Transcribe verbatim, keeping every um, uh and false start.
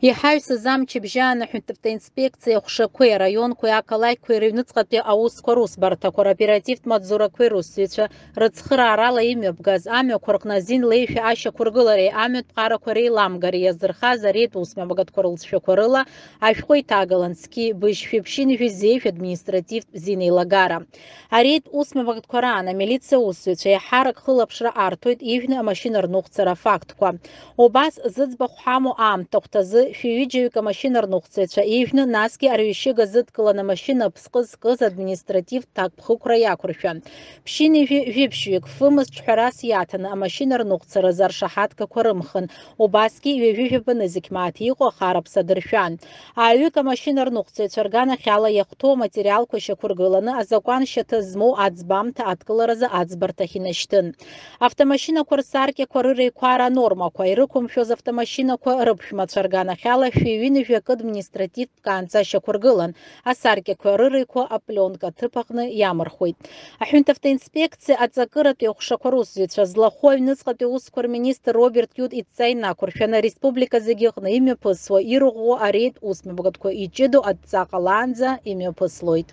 Иҳаҩсыз амчыбжьы аан аҳәынҭавтоинспекциа аҟәшақәеи араионқәеи ақалақьқәеи рыҩныҵҟатәи аусқәа русбарҭақәа роперативтә маҵзурақәеи русзуҩцәа рыцхыраарала имҩаԥгаз амҩақәа рҟны азин леишәа ашьақәыргылареи амҩатә ԥҟарақәа реиламгареи иазырхаз ареид усмҩаԥгатәқәа рылҵшәақәа рыла ашәҟәы иҭагалан зқьи быжьшәи ԥшьынҩажәи зеижә административтә зинеилагара. Ареид усмҩаԥгатәқәа раан амилициа аусзуҩцәа еиҳарак хылаԥшра арҭоит ижәны амашьына рныҟәцара афактқәа. Убас зыӡбахә ҳамоу аамҭа ахәҭазы шәи ҩыџьаҩык амашьына рныҟәцаҩцәа ижәны, насгьы арҩашьыга зыдкыланы амашьына аԥсҟы зкыз административтә ҭакԥхықәра иақәыршәан. Ԥшьынҩажәи жәибжьҩык фымз ҿҳәарас иаҭаны амашьына рныҟәцаразы аршаҳаҭгақәа рымхын, убасгьы ҩажәи жәаба нызқь мааҭ иҟоу ахараԥса дыршәан. Ааҩык амашьына рныҟәцаҩцәа рганахьала иахәҭоу аматериалқәа шьақәыргыланы азакәан шьаҭа змоу аӡбамҭа адкыларазы аӡбарҭахь инашьҭын. Автомашьынақәа рсаркьақәа рыреиқәара анормақәа ирықәымшәоз автомашьынақәа рыԥшәмацәа рганахьала шәи ҩынҩажәи акы административтә каанҵа шьақәыргылан, асаркьақәа рыреиқәа апленка ҭыԥ аҟны иамырхуеит. Аҳәынҭавтоинспекциа аҵакыратәи аҟәшақәа русзуҩцәа злахәу аҩныҵҟатәи аусқәа рминистр Роберт Киут идҵа инақәыршәаны ареспублика зегьы аҟны имҩаԥысуа ирӷәӷәоу ареид усмҩаԥгатәқәа иҷыдоу адҵа ҟалаанӡа имҩаԥыслоит.